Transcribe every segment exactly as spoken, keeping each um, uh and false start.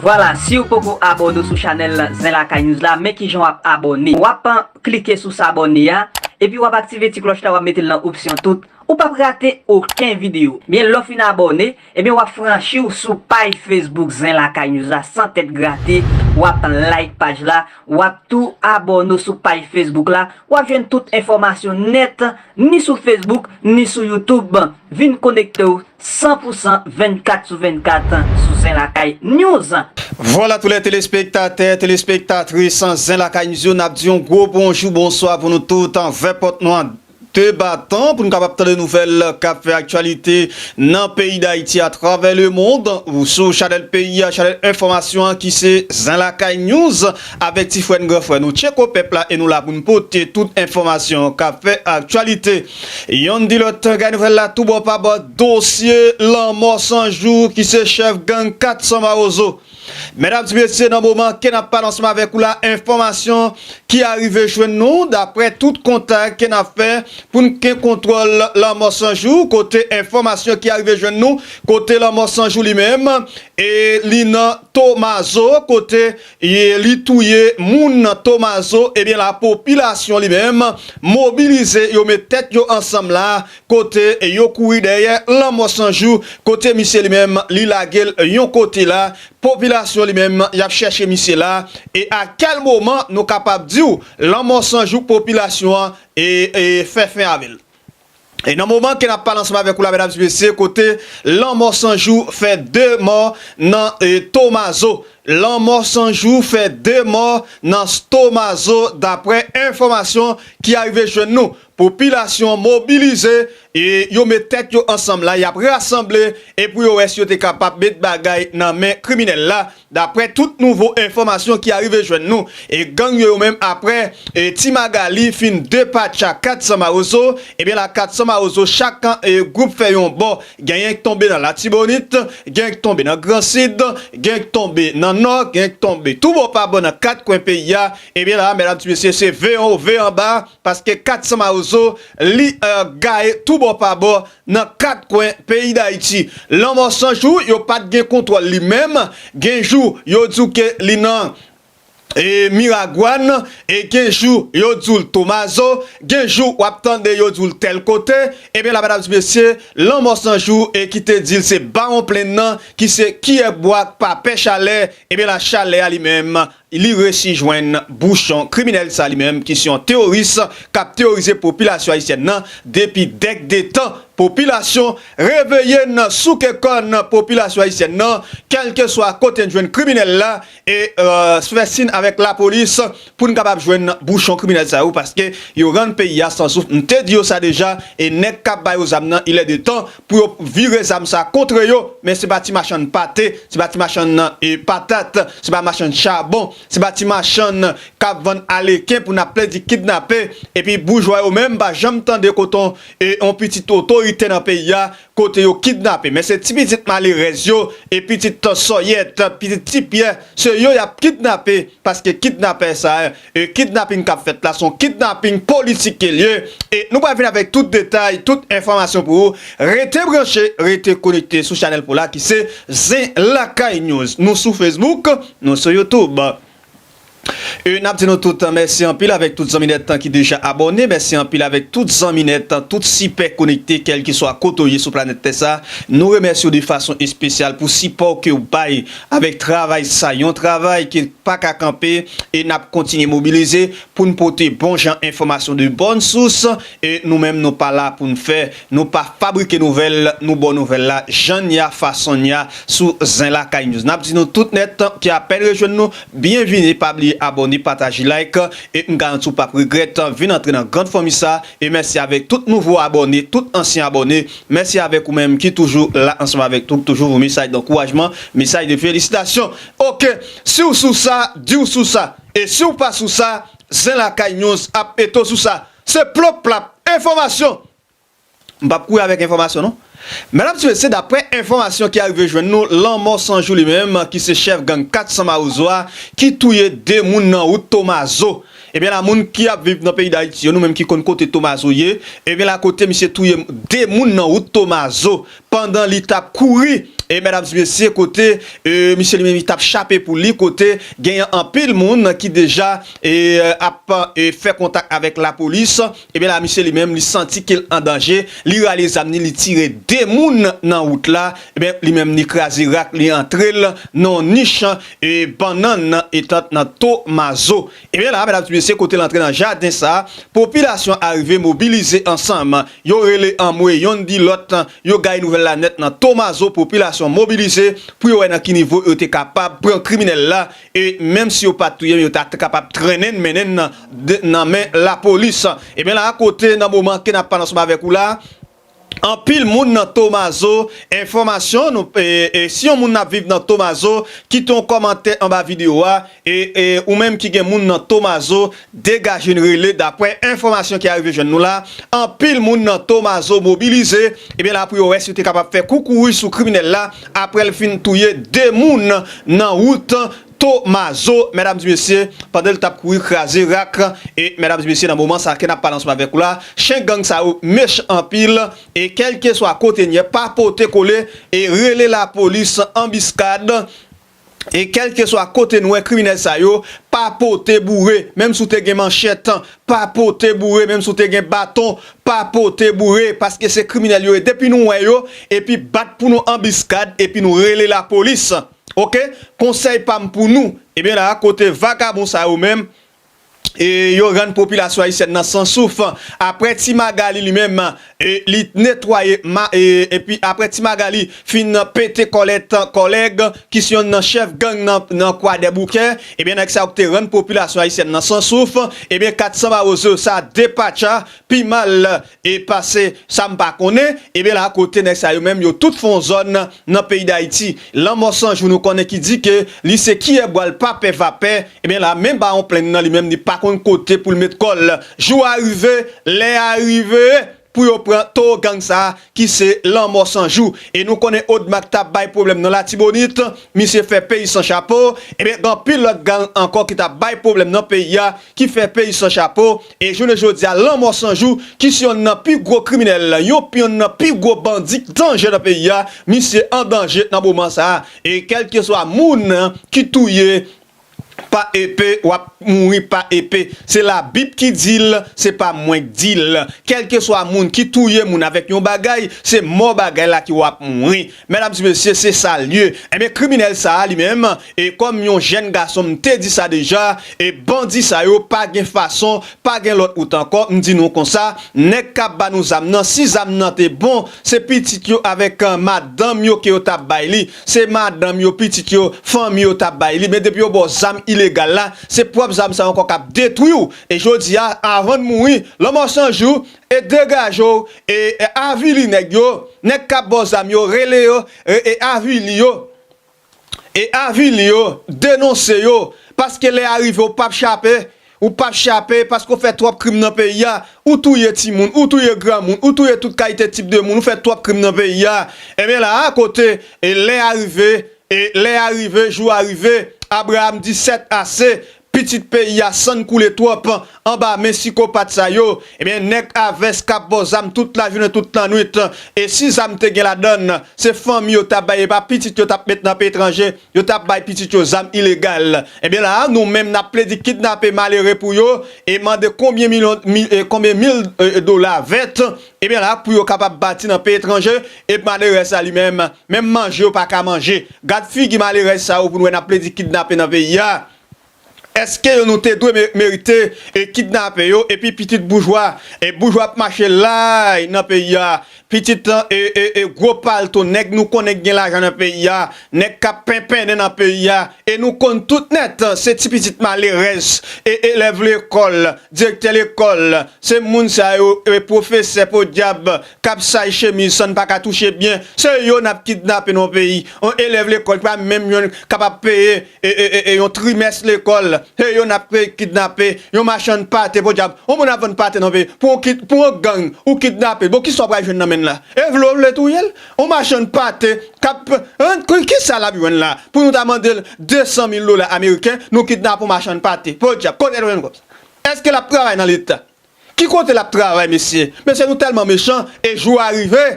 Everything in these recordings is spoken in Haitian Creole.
Vwala, si w poko abòne sou chanèl Zen Lakay News la, men kijan w ap abòne. W ap klike sou sa abòne a, epi w ap aktive ti klòch la, w ap mete l nan opsyon tout. Ou p ap rate okenn videyo. Byen, lè w fin abòne, ebyen, w ap franchi w sou paj Facebook Zen Lakay News la, san tèt grate. W ap like paj la, w ap tou abòne w sou paj Facebook la. W ap jwenn tout enfòmasyon nèt, ni sou Facebook, ni sou YouTube. Vin konekte w san pou san vennkat sou vennkat sou Zen Lakay News. Vwala, tout lè telespektatè, telespektatris Zen Lakay News yo, n ap di yon gwo bonjou, bonswa pou nou tout, anvè pòt nou an de batan pou nou kapab tande nouvèl k ap fè aktyalite nan peyi Dayiti, atravè lemonn, ou sou chanèl peyi a, chanèl enfòmasyon an ki se Zen Lakay News, avèk ti frè n, gran frè nou, Tcheko Pèp la, e nou la pou n pote tout enfòmasyon k ap fè aktyalite. Yonn di lòt, gade nouvèl la tou bò pa bò, dosye Lanmò San Jou ki se chèf gang kat san Mawozo. Medam, ti mesye, nan moman ke n ap pale ansanm avèk ou la, enfòmasyon ki arive jwenn nou, daprè tout kontak ke n ap fè pou n gen kontwòl Lanmò San Jou, kote enfòmasyon ki arive jwenn nou, kote Lanmò San Jou li menm, e li nan Tomazo, kote e li touye moun nan Tomazo, ebyen, lapopilasyon li menm mobilize, yo met tèt yo ansanm la, kote yo kouri dèyè Lanmò San Jou, kote misye li menm, li lage l yon kote la, popilasyon li menm, y ap chèche misye la, e a kèl moman nou kapab di w Lanmò San Jou popilasyon an e, e fè fen avè l? E nan moman ke n ap pale ansanm avèk ou la, medam, ti mesye, kote Lanmò San Jou fè de mò nan, e, Tomazo. Lanmò San Jou fè de mò nan Tomazo, daprè enfòmasyon ki arive jwenn nou. Popilasyon mobilize e yo met tèt yo ansanm la, y ap rasanble e pou yo wè si yo te kapab met bagay nan men kriminèl la. Daprè tout nouvo enfòmasyon ki arive jwenn nou, e gang yo, yo menm, aprè, e, Ti Magali fin depatcha kat san Mawozo, ebyen la, kat san Mawozo, chak, e, gwoup fè yon bò. Genyen k tonbe nan Latibonit, genyen k tonbe nan Gran Sid, genyen k tonbe nan Nò, genyen k tonbe tou bò pa bò nan kat kwen peyi a. Ebyen la, medam, ti mesye, se ve anwo, ve anba, paske kat san Mawozo, li, e, gaye tou bò pa bò nan kat kwen peyi Dayiti. Lanmò San Jou, yo pa t gen kontwòl li menm. Gen jou, yo di w ke li nan, e, Miragwàn, e gen jou, yo di w l Tomazo, gen jou, w ap tande yo di w l tèl kote. Ebyen la, medam, ti mesye, Lanmò San Jou, e ki te di l se Bawon Plenn nan, ki se kiyè bwa k pa pè chalè, ebyen la, chalè a li menm, li resi jwenn bouchon kriminèl sa li menm, ki se yon teworis k ap teworize popilasyon ayisyèn nan depi dèk de tan. Popilasyon, reveye n, souke kò n, popilasyon ayisyèn nan, kèlkeswa kote n jwenn kriminèl la, e, e, fè siy avèk lapolis pou n kapab jwenn bouchon kriminèl sa yo, paske yo rann peyi a san souf. M te di yo sa deja, e nèg k ap ba yo zam nan, il est de temps pou yo vire zam sa kont yo, men se pa ti machann pate, se pa ti machann, e, patat, se pa machann chabon, se pa ti machann k ap vann aleken pou n ap plede kidnape, epi boujwa yo menm pa janm tande kote yon, e, yon pitit otorite nan peyi a, kote yo kidnape. Men se ti pitit malerèz yo, e pitit sòyèt, pitit ti pyè, se yo y ap kidnape, paske kidnapè sa, e, kidnaping k ap fèt la, se yon kidnaping politik ke l ye. E nou pral vin avèk tout detay, tout enfòmasyon pou ou. Rete branche, rete konekte sou chanèl pou la ki se Zen Lakay News. Nou sou Facebook, nou sou YouTube. E n ap di nou tout mèsi anpil avèk tout zanmi nèt ki deja abòne. Mèsi anpil avèk tout zanmi nèt, tout sipè konekte, kèlkeswa kote w ye sou planèt tè sa. Nou remèsye w de fason espesyal pou sipò ke w bay avèk travay sa. Yon travay ki pa ka kanpe e n ap kontinye mobilize pou n pote bon jan enfòmasyon de bòn sous. E nou menm, nou pa la pou n fè, nou pa fabrike nouvèl, nou ba w nouvèl la jan n ye a, fason n ye a sou Zen Lakay News. N ap di nou tout nèt ki apèn rejwenn nou, byenvini, pa bliye abòne, pataje, like, e m garanti w p ap regrèt, vin antre nan grann fanmi sa, e mèsi avèk tout nouvo abòne, tout ansyen abòne, mèsi avèk ou menm ki toujou la ansanm avèk nou, ki toujou voye mesaj dankourajman, mesaj de felisitasyon. Oke, si w sou sa, di w sou sa, e si w pa sou sa, Zen Lakay News ap ete w sou sa. Se plop plap, enfòmasyon. M p ap kouri avèk enfòmasyon, non. Medam, ti mesye, daprè enfòmasyon ki arive jwenn nou, Lanmò San Jou li menm, ki se chèf gang kat san Mawozo a, ki touye de moun nan wout Tomazo. Ebyen la, moun ki ap viv nan peyi Dayiti yo, nou menm ki konn kote Tomazo ye, ebyen la, kote misye touye de moun nan wout Tomazo, pandan li t ap kouri, e medam e mesye, kote e, misye li menm li t ap chape pou li, kote genyen anpil moun ki deja e, ap e, fè kontak avèk lapolis. Ebyen la, misye li menm li santi ke l an danje, li rale zam ni, li tire de moun nan wout la. Ebyen li menm li kraze rak, li antre l nan yon nich e, bannann e, tant nan Tomazo. Ebyen la, medam e mesye, kote l antre nan jaden sa, popilasyon arive mobilize ansanm. Yo rele anmwe, yonn di lòt, yo gaye nouvèl la nèt nan Tomazo, popilasyon mobilize pou yo wè nan ki nivo yo te kapab pran kriminèl la, e menm si yo pa t touye, men yo ta t kapab trennen n, mennen n nan, de- nan men lapolis. Ebyen la, kote nan moman ke n ap pale ansanm avèk ou la, anpil moun nan Tomazo, enfòmasyon, nou, e, e, si yon moun ap viv nan Tomazo, kite yon kòmantè anba videyo a, e, e, ou menm ki gen moun nan Tomazo, degaje n rele. Daprè enfòmasyon ki arive jwenn nou la, anpil moun nan Tomazo mobilize, ebyen la pou yo wè si yo te kapab fè koukouy sou kriminèl la, aprè l fin touye de moun nan wout Tomazo, medam e mesye, pandan l t ap kouri kraze rak. E medam e mesye, nan moman sa ke n ap pale ansanm avèk ou la, chen gang sa yo mechan anpil, e kèlkeswa kote n ye, pa pote kole, e rele lapolis anbiskad. E kèlkeswa kote n wè kriminèl sa yo, pa pote boure, menm si w te gen manchèt, pa pote boure, menm si w te gen baton, pa pote boure, paske se kriminèl yo ye. Depi nou wè yo, epi bat pou nou anbiskad, epi nou rele lapolis. Oke? Konsèy pa m pou nou, ebyen la, kote vagabon sa yo menm, e yo rann popilasyon ayisyèn nan san souf. Aprè Ti Magali li menm, e li netwaye, ma- e, epi aprè Ti Magali fin pete kòlèt kòlèg ki se yonn nan chèf gang nan, nan Kwadèboukè, ebyen nèg sa yo ki te rann popilasyon ayisyèn nan san souf, ebyen kat san mawozo sa depatcha pi mal e pase sa m pa konnen. Ebyen la, kote nèg sa yo menm, yo tout fè yon zòn nan peyi Dayiti. Lanmò San Jou, nou konnen ki di ke li se kiyè bwal pa pè va pè. Ebyen la, menm bawon plenn nan li menm, li pa konn kote pou l met kò l. Jou a rive, lè a rive pou yo pran towo gang sa a ki se Lanmò San Jou. E nou konnen Odma k t ap bay pwoblèm nan Latibonit, misye fè peyi san chapo. Ebyen, gen anpil lòt gang ankò ki t ap bay pwoblèm nan peyi a, ki fè peyi san chapo. E jounen jodi a, Lanmò San Jou, ki se yonn nan pi gwo kriminèl, yon, yonn nan pi gwo bandi k danje nan peyi a, misye an danje nan moman sa a. E kèlkeswa moun ki touye pa epe, w ap mouri pa epe. Se Labib ki di l, se pa mwen k di l. Kèlkeswa moun ki touye moun avèk yon bagay, se mò bagay la ki w ap mouri. Medam e mesye, se sa l ye. Ebyen, kriminèl sa a li menm, e kòm yon jèn gason, m te di sa deja, e bandi sa yo pa gen fason, pa gen lòt wout ankò. M di nou konsa, nèg k ap ba nou zam nan, si zam nan te bon, se pitit yo avèk, eh, madanm yo ke yo t ap bay li. Se madanm yo, pitit yo, fanmi yo t ap bay li. Men depi yo ba w zam ilegal la, se pwòp zam sa yo ankò k ap detwi w. E jodi a, avan n mouri, Lanmò San Jou, e degaje w, e, e avili nèg yo, nèg k ap ba w zam yo, rele yo, e, e avili yo, e avili yo, denonse yo, paske lè a rive, ou p ap chape, ou p ap chape, paske w fè twòp krim nan peyi a, ou touye timoun, ou touye granmoun, ou touye tout kalite tip de moun, ou fè twòp krim nan peyi a. Ebyen la, a kote, e lè a rive, e lè a rive, jou a rive, Abraram di sèt ase, pitit peyi a sann koule twòp anba men sikopat sa yo. Ebyen, nèg a vès k ap ba w zam tout lajounen, tout lannwit. E si zam te gen ladann, se fanmi yo t ap bay, e pa pitit yo t ap met nan peyi etranje, yo t ap bay pitit yo zam ilegal. Ebyen, la a, nou menm, n ap plede kidnape malere pou yo, e mande konbyen milyon, mi- e konbyen mil, e, dola vèt, ebyen, la a, pou yo kapab bati nan peyi etranje, e malere sa li menm, menm manje yo pa ka manje. Gad figi malere sa yo pou n wè n ap plede kidnape nan peyi a. Èske yo nou te dwe me- merite e kidnape yo, epi pitit boujwa, e boujwa ap mache lay nan peyi a, pitit e, e, e gwo palto, nèg nou konnen k gen lajan nan peyi a, nèg k ap penpennen nan peyi a, e nou konn tout nèt, se ti pitit malerèz, e elèv lekòl, direktè lekòl, se moun sa yo, e pwofesè podyab, k ap say chemiz san n pa ka touche byen, se yo n ap kidnape nan peyi. Yon elèv lekòl ki pa menm jwenn kapab peye e, e, e, e yon trimès lekòl, se yo n ap pe- kidnape. Yon machann pate, podyab, yon moun ap vann pate nan peyi. Pou yon kid- pou yon gang, ou kidnape l. Bon, kisa w pral jwenn nan men l la? E vle w vle touye l? Yon machann pate k ap, hein, ki- kisa l ap jwenn la? Pou nou ta mande l de san mil dola ameriken, nou kidnape yon machann pate. Podyab, kote l jwenn kòb sa? Èske l ap travay nan Leta? Ki kote l ap travay, mesye? Mesye, nou tèlman mechan, e jou a rive.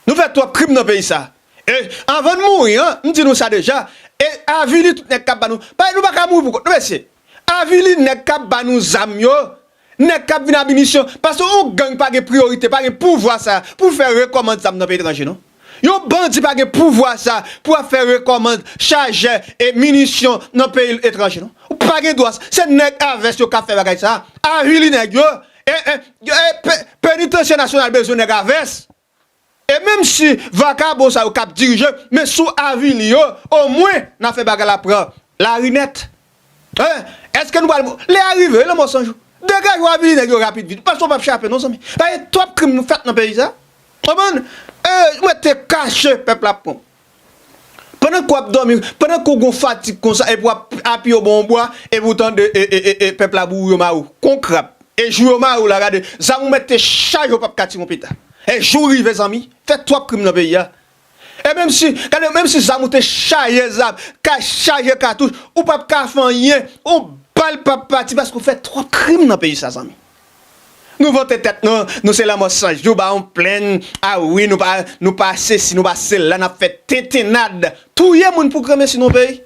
Nou fè twòp krim nan peyi sa. E anvan n mouri an, m di nou sa deja, e avili tout nèg k ap ba nou. Paske nou pa ka mouri pou kont nou, mesye. Avili nèg k ap ba nou zam yo, nèg k ap vin ak minisyon. Paske yon gang pa gen priyorite, pa gen pouvwa sa pou fè rekòmand zam nan peyi etranje, non. Yon bandi pa gen pouvwa sa pou ap fè rekòmand chajè e minisyon nan peyi etranje, non. Ou pa gen dwa. Se nèg a vès yo k ap fè bagay sa. Avili nèg yo. E, e, e, pe- Penitansye Nasyonal bezwen nèg a vès. E menm si vakabon sa yo k ap dirije, men si w avili yo, omwen n a fè bagay la pran lari nèt. Hein? Èske nou pral, lè a rive, lanmò san jou. Degaje w, avili nèg yo rapid vit. Paske w p ap chape non, zanmi. Paske twòp krim fèt nan peyi sa. Konprann? E, mwen te kache pèp la pran. Pandan ke w ap dòmi, pandan ke w gon fatig konsa, epi w ap apiye w ban yon bwa, epi w tande, e, e, e, e, pèp la boure yo mare w kon krab. E jou yo mare w la, gade, zam ou mèt te chaje, w p ap ka tire yon peta. E jou rive, zanmi, fè twòp krim nan peyi a. E menm si, gade, menm si zam ou te chaje zam, ka chaje katouch, ou p ap ka fè anyen, yon bal p ap pati paske w fè twòp krim nan peyi sa, zanmi. Nou vante tèt nou, nou se lanmò san jou, ba yon plenn, a wi, nou pa, nou pa sesi, nou pa sela, n ap fè tentennad, touye moun pou granmesi nan peyi.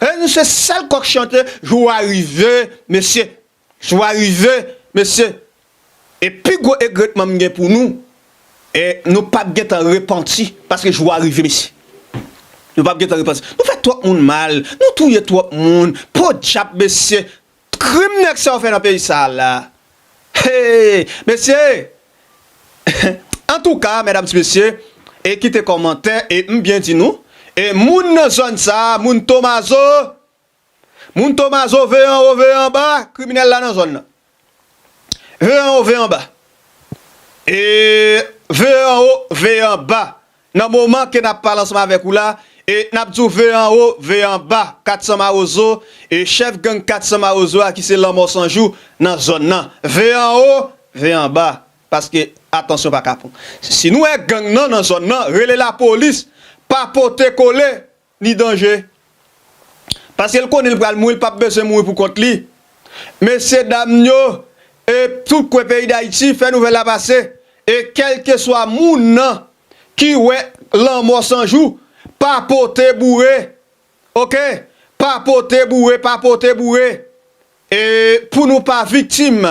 E nou se sèl kòk chante, jou a rive, mesye, jou a rive, mesye. E pi gwo egretman m gen pou nou, e nou p ap gentan repanti, paske jou a rive, mesye. Nou p ap gentan repanti. Nou fè twòp moun mal, nou touye twòp moun, podyab, mesye. Krim nèg sa yo fè nan peyi sa a la. Hey, mesye! Antouka, medam, mesye, e kite kòmantè, e m byen di nou, e moun nan zòn sa a, moun Tomazo, moun Tomazo, veye anwo, veye anba, kriminèl la nan zòn nan. Veye anwo, veye anba. E veye anwo, veye anba. Nan moman ke n ap pale ansanm avèk ou la, e n ap di w veye anwo, veye anba, Kat San Mawozo, e chèf gang Kat San Mawozo a ki se Lanmò San Jou nan zòn nan. Veye anwo, veye anba, paske atansyon pa ka pran. Si nou wè gang nan nan zòn nan, rele lapolis, pa pote kole, ni danje. Paske l konnen l pral mouri, l p ap bezwen mouri pou kont li. Mesye dam yo, e tout kwen peyi Dayiti, fè nouvèl la pase. E kèlkeswa moun nan ki wè Lanmò San Jou, pa pote boure. Oke? Pa pote boure, pa pote boure. E pou nou pa viktim,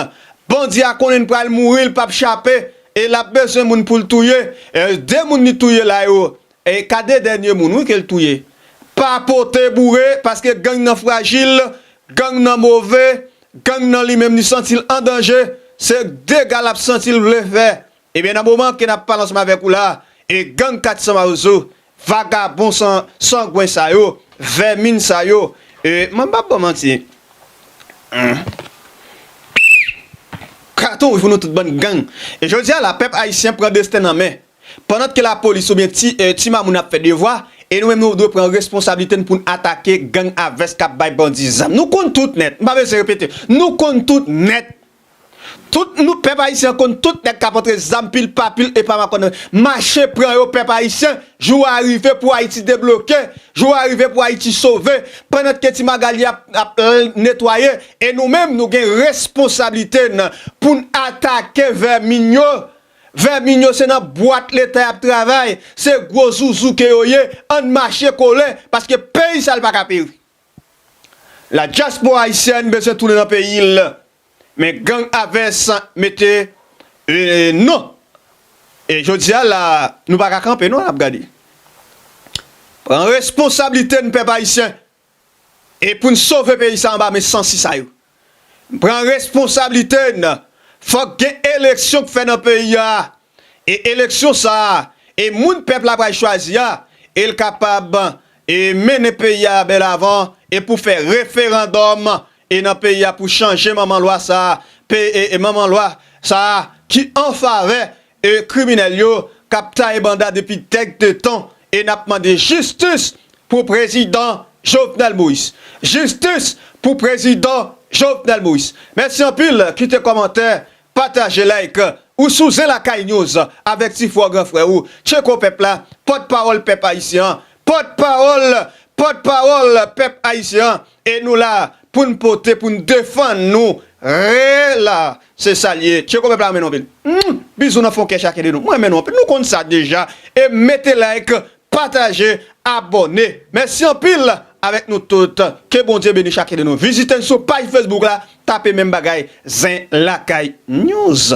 bandi a konnen l pral mouri, l p ap chape, e l ap bezwen moun pou l touye. E de moun li touye la yo, e ka de dènye moun, wi, ke l touye. Pa pote boure, paske gang nan frajil, gang nan move, gang nan li menm li santi l an danje, se dega l ap santi l vle fè. Ebyen, nan moman ke n ap pale ansanm avèk ou la, e gang Kat San Mawozo, vagabon san, sangwen sa yo, vèmin sa yo, e, mwen p ap ba w manti. Hmm. Katon wouj pou nou tout bann gang. E jodi a la, pèp ayisyen pran desten nan men. Pandan ke lapolis oubyen ti, e, ti mamoun ap fè devwa, e nou menm nou dwe pran responsablite n pou n atake gang a vès k ap bay bandi zam. Nou konn tout nèt. M pa bezwen repete. Nou konn tout nèt. Tout nou, pèp ayisyen konn tout nèg k ap antre zam pil pa pil e pa makòn nan men. Mache pran yo, pèp ayisyen, jou a rive pou Ayiti debloke, jou a rive pou Ayiti sove. Pandan ke Ti Magali ap, ap, eh, netwaye, e nou menm, nou gen responsablite n pou n atake vèmin yo. Vèmin yo se nan bwat Leta y ap travay, se gwo zouzou ke yo ye, ann mache kole, paske peyi sa l pa ka peri. Ladyaspora ayisyèn bezwen tounen nan peyi l. Men gang a vès mete, e, non. E jodi a la, nou pa ka kanpe non, n ap gade. Pran responsablite n, pèp ayisyen. E pou n sove peyi sa anba men sansi sa yo. Pran responsablite n. Fòk gen eleksyon k fè nan peyi a. E eleksyon sa a, e moun pèp la pral chwazi a, e l kapab, e mennen peyi a byen avan, e pou fè referandòm, e nan peyi a pou chanje manman lwa sa a, pe, e, e manman lwa sa a ki an favè, e kriminèl yo k ap taye banda depi dèk de tan, e n ap mande jistis pou prezidan Jovenel Moïse. Jistis pou prezidan Jovenel Moïse. Mèsi anpil, kite kòmantè, pataje, like, ou sou Zen Lakay News avèk ti frè w, gran frè ou, Tcheko pèp la, pòtpawòl pèp ayisyen an, pòtpawòl, pòtpawòl pèp ayisyen an, e nou la pou n pote, pou n defann nou, rela, se sa l ye. Tcheko pèp la, renmen nou anpil. Hmm, bizou nan fon kè chak de nou. Mwen renmen nou anpil. Nou konn sa deja. E mete like, pataje, abòne. Mèsi anpil avèk nou tout. Ke Bondye beni chak de nou. Vizite n sou paj Facebook la, tape menm bagay, Zen Lakay News.